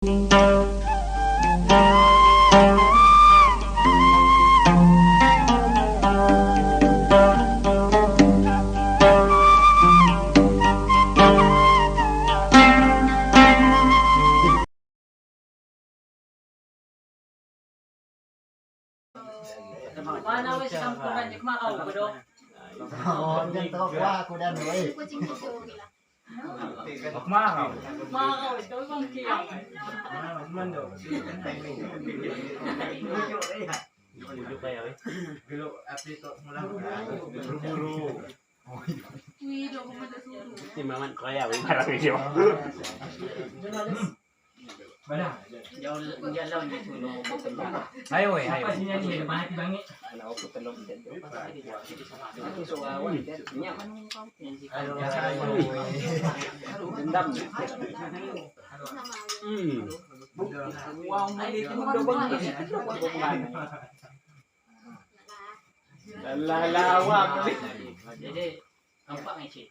Mana wes campuran jek makau bodoh. Oh, jangan tahu gua aku dan woi. Kucing hijau gila. Makau. Makau wes kau bang kiang. Buru-buru. Wih, dok aku suruh. Ini maman kaya wih barang ini. Ayo weh, ayo. Lalawak. Jadi nampak ngece.